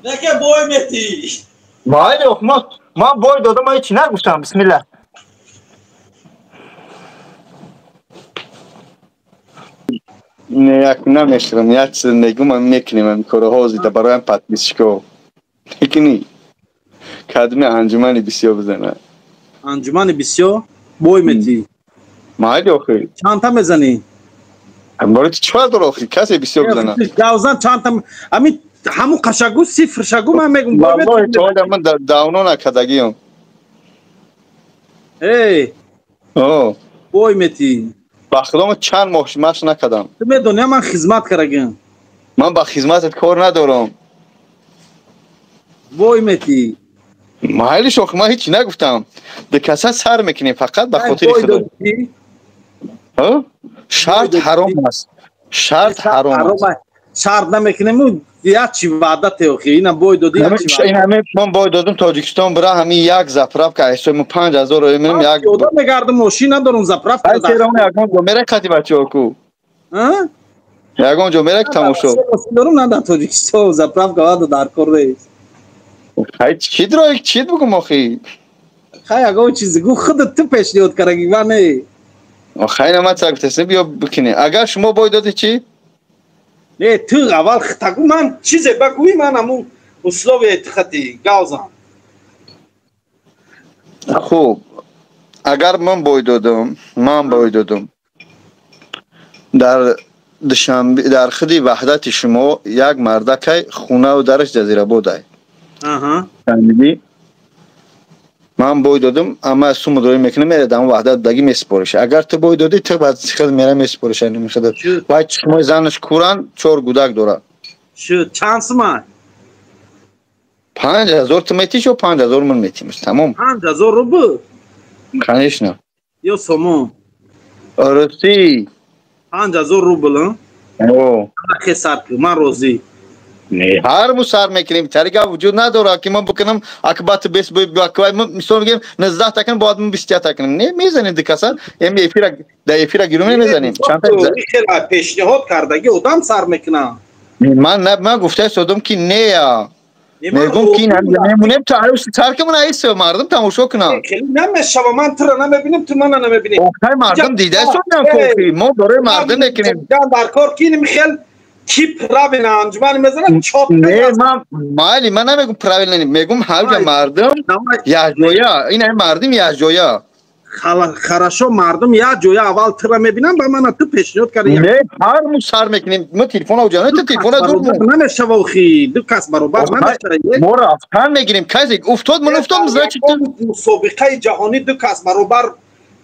Неке бой мети. Майли, ман бой додам, ман ҳеч нагуфтам. Бисмилла. Не, як намеширам, як чиз мегум, ман мекунем ҳамин корро ҳозир бароям подписчико. Мекунӣ? Кадми анҷумани бисёр бизана. Анҷумани бисёр бой мети. Майли охи. Чандта мезанӣ? Барои ту чӣ фарқ дора охи? Касе бисёр бизана. Гавзан чандта ҳамин ҳамун қашагу сифршагу ман мегум. Валлоҳи таола ман давно накардагиам. Эй. О. Бой мети. Ба худо ман чанд моҳ машқ накардам. Ту медонӣ ман хизмат кардагиам. Ман ба хизматат кор надорам. Бой мети. Майлиш охи, ман ҳеч нагуфтам. Ду каса сар мекунем фақат ба хотири худо. Шарт ҳаром аст. Шарт ҳаром аст. Шарт намекунем, як чи ваъда теохи. Ина бой додӣ, як чи ваъда. Ин ҳаме ман бой додам Тоҷикистон бира ҳамин як заправка ҳисоб мо 5000 рӯй менам як. Одам мегардам мошин надорам заправка. Ай серам ягон ҷо мера қати бачаҳо ку. А? Ягон ҷо мера тамошо. Дорам на дар Тоҷикистон заправка ваъда дар кор нест. Хай чӣ дрои чӣ бугум охи? Хай ягон чиз гу худат ту пешниҳод кардаги ман не. Хай на ман цагуфтасем биё бикунӣ. Агар шумо бой додӣ чӣ? Не, ту аввал хитагу ман чизе багӯӣ ман ҳамун условия тихати гавзам. Хуб, агар ман бой додам, ман бой додам. Дар Душанбе, дар худи ваҳдати шумо як мардакай хонаву дараш Ҷазирабодай. Аҳа. Фаҳмидӣ? Ман бой додам, амма сумма дорӣ мекунам, мере дар ваҳдат даги месупориша. Агар ту бой додӣ, ту баъд хел мера месупориша, намехӯрад. Вай чишмои занаш куран, 4 гудак дорад. Шуд, чанд сума? 5000 ту метӣ ё 5000 ман метимаш, тамом. 5000 рубл? Конечно. Ё сомон? Русӣ. 5000 рубл, а? О. Хесар ку, ман розӣ. Не, ҳар мо сар мекунем, тариқа вуҷуд надорад ки ман бикунам, акбат бес баквай, мисол мегӯем 19 та кунем, бояд мо 20 та кунем. Не, мезанем ду каса, эм эфира, дар эфира гиру мезанем. Чанд та хела пешниҳод кардаги одам сар мекунам. Ман на, ман гуфта истодам ки не я. Мегӯм ки ин мемонем то арӯси сар кунем, айсо мардум тамошо кунанд. Хеле намешава, ман туро намебинам, ту мана намебинӣ. Охай мардум дида истодам кофи, мо барои мардум мекунем. Дар кор ки ин хел ки правильно анҷуман мезанад, чоп не, ман майли, ман намегум правильно, мегум ҳар мардум якҷоя, ин ҳам мардум якҷоя. Хорошо, мардум якҷоя аввал туро мебинам, ба мана ту пешниҳод кардӣ. Не, ҳар мо сар мекунем, мо телефонро ҷана, ту телефонро дур мон. Намешава охи, ду кас баробар намешава. Мо рафтан мегирем, касе уфтод, ман уфтодам, значит ту мусобиқаи ҷаҳонӣ ду кас баробар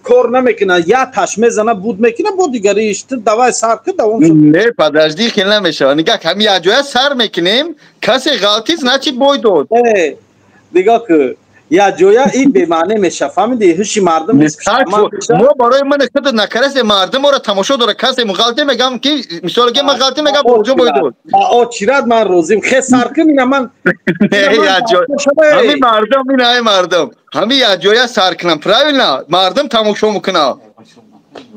кор намекунад, як таш мезана, буд мекунад, бо дигариш ту давай сар ку, давом шуд. Не, подожди, хел намешава. Нигоҳ, ҳамин якҷоя сар мекунем, касе ғалтид, значит бой дод. Не, нигоҳ ку, якҷоя ин бемаъне мешава, фаҳмидӣ? Ҳуши мардум мо барои ман худат накарасе, мардум моро тамошо дорад, касе ғалтӣ мегам ки мисол ки ман ғалтӣ мегам, бо бой дод. Очират ман розим, хе сар кун, ина ман. Не, якҷоя. Ҳамин мардум, ин ҳамин мардум. Ҳамин якҷоя сар кунам, правильно? Мардум тамошо мекунад.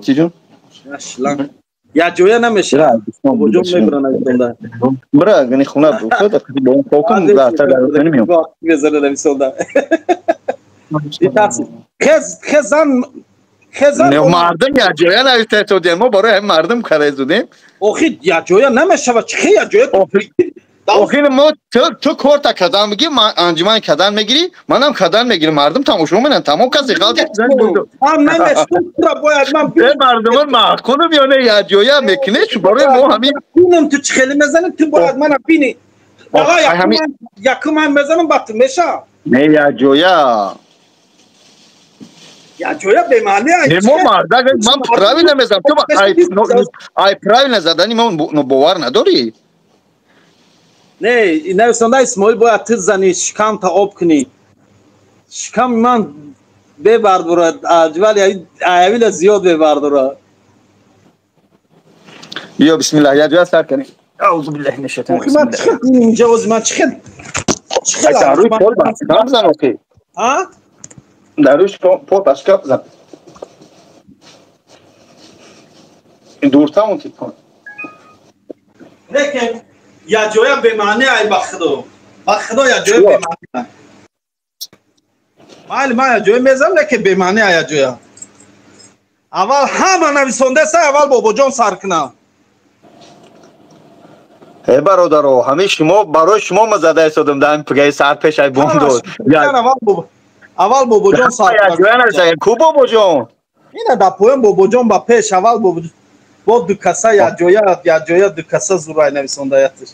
Чӣ ҷон? Якҷоя намешавад. Бобоҷон мебаранд аз донда. Бира, гани хона буход, бо он покум рафта дар меом. Мезанад нависонда. Хез, хезан, хезан. Не, мардум якҷоя нависта додем, мо барои ҳамин мардум карда додем. Охи якҷоя намешавад, чӣ якҷоя? Охир мо ту корта кадан мегирӣ, ман анҷуман кадан мегирӣ, манам кадан мегирам, мардум тамошо менанд, тамом касе ғалати. Ман намешавам, тура бояд ман мардумон маъқулам ё не, якҷоя мекунӣ, чу барои мо ҳамин бинам ту чӣ хеле мезанӣ, ту бояд мана бинӣ. Давай якум ман мезанам, баъд ту мешав. Не, якҷоя. Якҷоя бемаъне. Не, мо мардак, ман правильно мезанам, ту ай правильно задани ман бовар надорӣ. Не, нависонда Исмоил бояд ту зани, шикамта об кунӣ. Шиками ман бебардорад, аҷвали аявила зиёд бебардорад. Биё бисмиллаҳ, якҷоя сар кунем. Аузу биллаҳи минаш шайтони Охи ман чӣ хел инҷа ози ман чӣ хел чӣ хел Дар рӯи пол баскам зан охи. А? Дар рӯи пол баскам зан. Дуртар он телефон. Лекин якҷоя бемаъне ай ба худо. Ба худо я ҷоя бемаъни. Майли ман я ҷоя мезанам, лекин бемаъни я ҷоя. Аввал ҳама нависондаеста, аввал бобоҷон сар кунам. Э бародаро, ҳамин шумо барои шумо ма зада истодам дар ҳамин пигаи сар пеш ай бом дод. Аввал бобоҷон сар кунам. Ку бобоҷон? Ина дар поён бобоҷон ба пеш, аввал бобоҷон. Бо ду каса я ҷоя, я ҷоя ду каса зурай нависондаятш.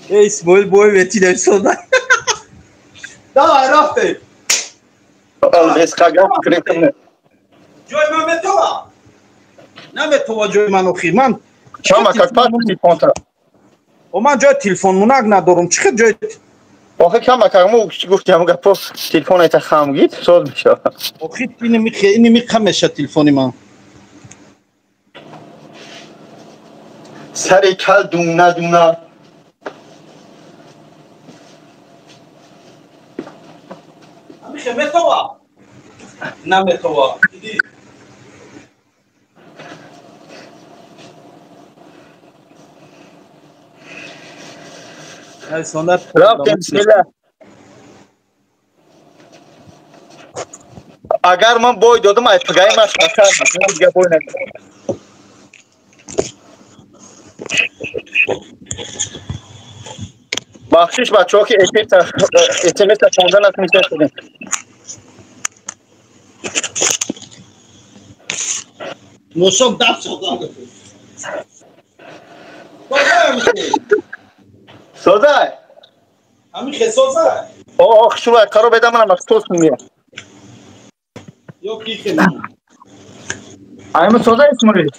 Эй Исмоил бой вети нависонда. Давай рафтем. Ҷои ман метова? Наметова ҷои ман охи. Ман чама как пас телефонта. О ман ҷои телефонмунак надорам. Чӣ хел ҷои охи кама как мо гуфти ҳамон гапо телефон айта хам гид соз мешавад. Охи ини миқа меша телефони ман. Сари кал дуна дуна. Михе метова? Наметова. Иди. Рафтем, бисмилла. Агар ман бой додам, ай пигаи ман хатар мекунам, дига бой намекунам. Бахшиш бачаҳо ки СМС-та хонда натунистем. Мошон даф шуд. Созай. Ҳамин хе созай. О, хушрӯй қарор бедам манам соз мея. Ё ки хе. Айма созай Исмоил.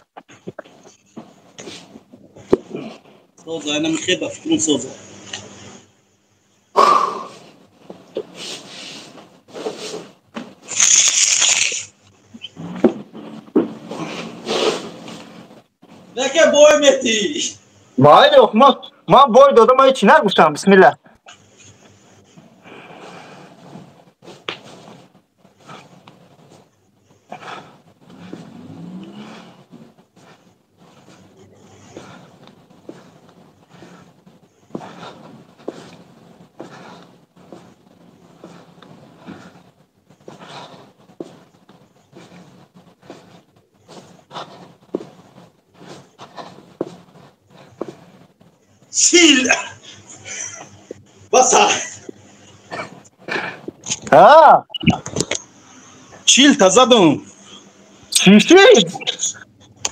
Созай, нам хе ба фикрум созай. Неке бой мети. Майли, ман бой додам, ман ҳеҷ нагуфтам. Бисмилла. Чил. Баса. А? Чил та задам. Чӣ шид?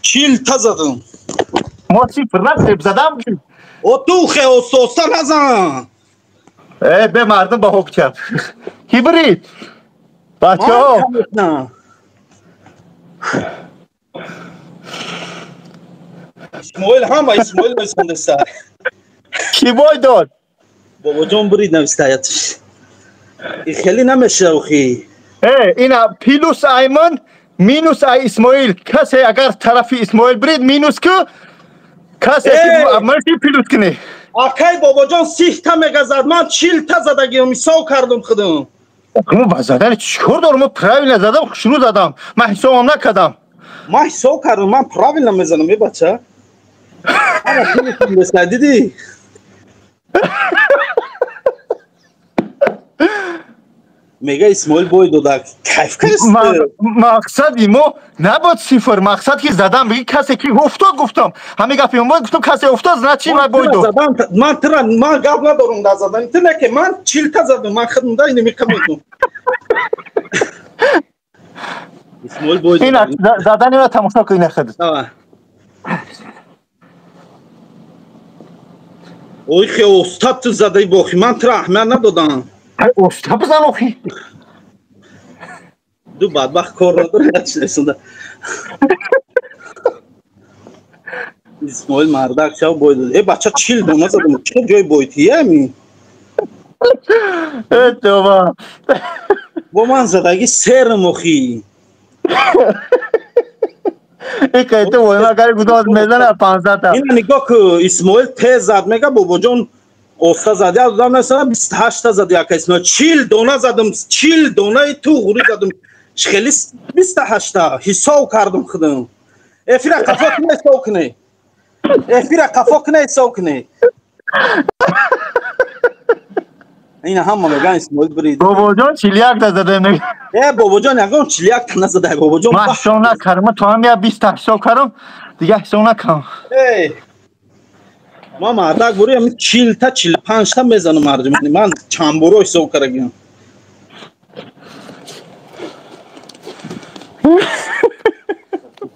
Чил та задам. Мо сифр накунем, задам ки. О ту хе оста назан. Э, бе мардум ба ҳокчап. Ки бирид? Бачаҳо. Исмоил ҳама Исмоил нависондаста. Ки бой дод? Бобоҷон бурид навистаятш. И хеле намеша охи. Э, ина плюс айман, минус ай Исмоил. Касе агар тарафи Исмоил бурид минус ку, касе ки манфи плюс кунӣ. Акай бобоҷон 30 та мегазад, ман 40 та задагиам, ҳисоб кардам худам. Мо ба задани чӣ кор дорам? Мо правильно задам, хушрӯ задам. Ман ҳисобам накардам. Ман ҳисоб кардам, ман правильно мезанам, э бача. Ана плюс дидӣ? Мега Исмоил бой дода, кайф каст. Мақсади мо набуд сифр, мақсад ки задам, бигӣ касе ки уфтод гуфтам. Ҳамин гапи мо гуфтам касе уфтод, значит ман бой дод. Ман тира ман гап надорам дар задани ту, не ки ман 40 та задам, ман худам да инами камедум. Исмоил бой дод. Ина задани ма тамошо кун ина худ. Ой хе устад ту задаи бохи, ман тира аҳамият надодам. Оста бизан охи. Ду бадбахт кор надорад, чӣ несонда. Исмоил мардак шав бой дод. Э бача 40 дона задам, чӣ ҷои бойтия ми? Э тоба. Бо ман задаги серм охи. Э кайто вой магари гудоз мезана 15 та. Ина нигоҳ ку, Исмоил тез зад, мега бобоҷон оста зад. Я додам насана 28 та зад яка Исмоил. 40 дона задам, 40 донаи ту ғури задам. Хеле 28 ҳисоб кардам худам. Эфира қафо кунӣ ҳисоб кунӣ. Эфира қафо кунӣ ҳисоб кунӣ. Ина ҳама меган Исмоил брид. Бобоҷон 41 та задем. Э бобоҷон ягон 41 та назадай бобоҷон. Ман ҳисоб накардам, то ҳам я 20 та ҳисоб кардам, дига ҳисоб накардам. Эй ман мардак бури ами 40 та 45 та мезанам арҷумани. Ман чанд боро ҳисоб кардагиам.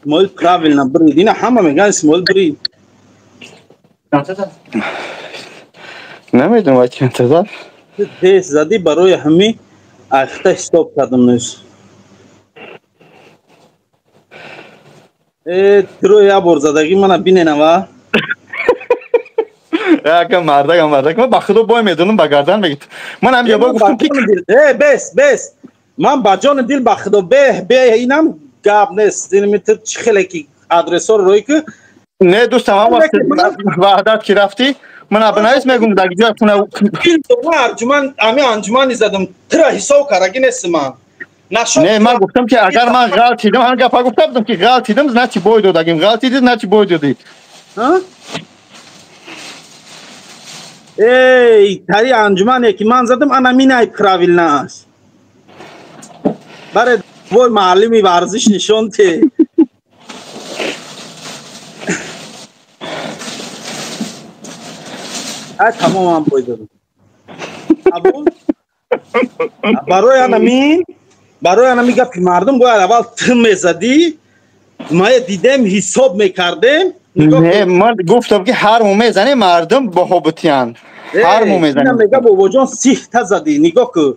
Исмоил правильно брид. Ина ҳама меган Исмоил брид. Намедонам вай чанд та зад. Тез задӣ барои ҳами айхта ҳисоб кардам нес. Э тиро як бор задагӣ мана биненава. Ака мардак мардак ман ба худо бой медонам ба гардан мегит. Ман ҳам ябор гуфтам ки э бес бес. Ман ба ҷони дил ба худо бе бе инам гап нест. Ин ту чӣ хеле ки адресор рӯй ки не дӯстам ҳам вақт ваҳдат ки рафтӣ ман абнайс мегум дар ҷоя куна арҷуман ами анҷумани задам тира ҳисоб кардаги нест ман. Не ман гуфтам ки агар ман ғалтидам ҳам гапа гуфта будам ки ғалтидам значит бой додагим ғалтидӣ значит бой додӣ. Эй тари анҷумане ки ман задам ана минай правильно аст. Баре вой маълими варзиш нишон те. Ай тамомам бой додам. Қабул? Барои анами гапи мардум бояд аввал ту мезадӣ, ма дидем ҳисоб мекардем. Не, ман гуфтам ки ҳар мо мезанем мардум баҳо бутиянд. Ҳар мо мезанем. Мега бобоҷон 30 та задӣ, нигоҳ кун.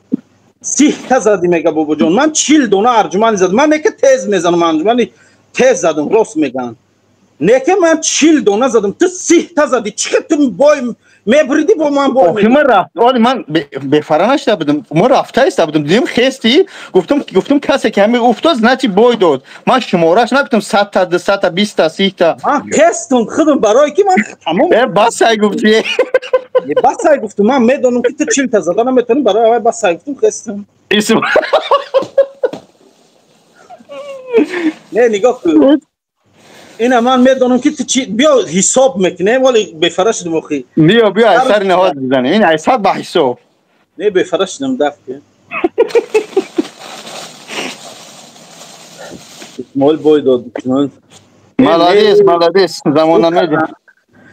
30 та задӣ мега бобоҷон. Ман 40 дона арҷумани задам. Ман неки тез мезанам анҷумани тез задам, рост меган. Неки ман 40 дона задам, ту 30 та задӣ. Чӣ ту бой мебридӣ бо ман бой мебридӣ? Ман рафт, оли ман бефара нашида будам. Мо рафта иста будам. Дидем хести, гуфтам касе ки ҳами уфтод, значит бой дод. Ман шумораш нагуфтам 100 та, 200 та, 20 та, 30 та. Ман хестум худам барои ки ман тамом. Э басай гуфтӣ. Басай гуфтум, ман медонам ки ту 40 та зада наметавонӣ, барои аввал басай гуфтум хестум. Не нигоҳ кун. Ина ман медонам ки ту чи биё ҳисоб мекунем, вале бефара шудам охи. Биё биё аз сари наҳод бизанем. Ин аз сад ба ҳисоб. Не бефара шудам даф ки. Исмоил бой дод. Молодец, молодец. Замона медиҳ.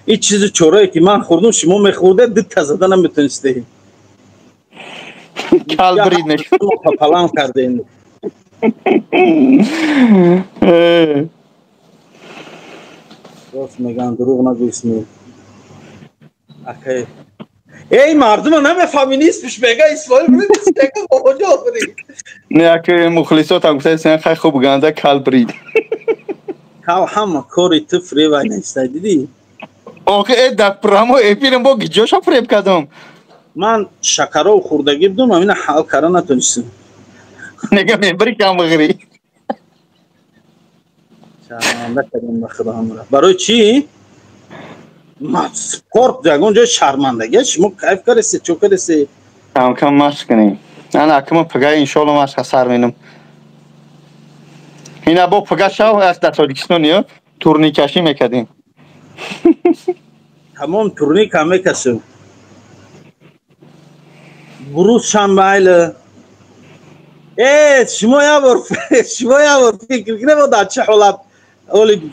Ин чизи чорае ки ман хӯрдум, шумо мехӯрдед, ду та зада наметонистед. Кал брид мешуд. Палам кардем. Рост меган, дурӯғ нагӯ Исмоил. Акай. Эй мардума намефаҳмӣ нисфиш мега Исмоил брид, мега бобоҷон брид. Не акай мухлисотам гуфтаи хай хуб ганда кал брид. Кал ҳама кори ту фребай нестай, дидӣ? Охи э дар прамо эфирам бо гиҷоша фреб кардам. Ман шакаров хӯрдагӣ будам, амина ҳал карда натонистам. Нега мебри кам бихӯрӣ. Шарманда кардам ба худо ҳамра. Барои чӣ? Спорт ягон ҷои шармандагӣ, шумо кайф кардесед, чо кардесед? Кам кам машқ кунем. Ана акма пага иншоалло машқ сар менам. Ина бо пага шав аз дар Тоҷикистон ё турникашӣ мекардем. Тамом турника мекашем. Бурус шанбайла. Э, шумо як бор шумо як бор фикр кунед, дар чӣ ҳолат оли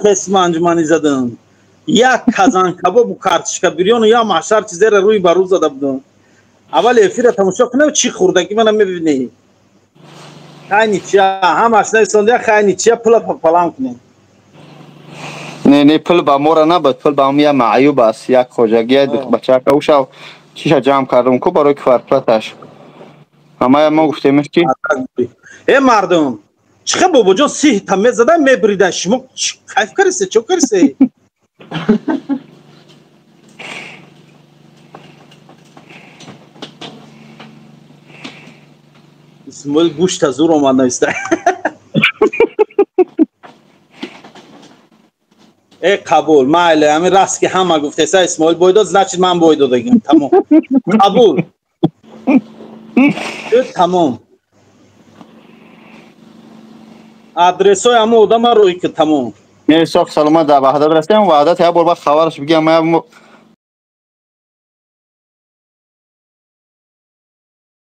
хесма анҷуманӣ задам. Як казан кабобу картишка бирёну як маҳшар чизеро рӯи ба рӯ зада будам. Аввал эфира тамошо кунем, чӣ хӯрдагӣ мана мебинӣ. Хайни чия, ҳамаш нависонда, хайни чия пула палам кунем. Не, не, пул ба мора набуд, пул ба я маъюб аст, як хоҷагия бачака ушав чиша ҷамъ кардам ку барои квартплаташ. Ама мо гуфтемш ки э мардум, чӣ бобоҷон 30 та мезада мебрида, шумо кайф кардесед, чо кардесед? Исмоил гӯшта зур омад нависта. Э қабул, майли, ҳамин раст ки ҳама гуфтеса Исмоил бой дод, значит ман бой додагим. Тамом. Қабул. Тамом. Адресои ҳамо одама рӯй ки, тамом. Не, соқ, саломат, дар Ваҳдат расидам. Ваҳдат як бор ба хабараш бигиям.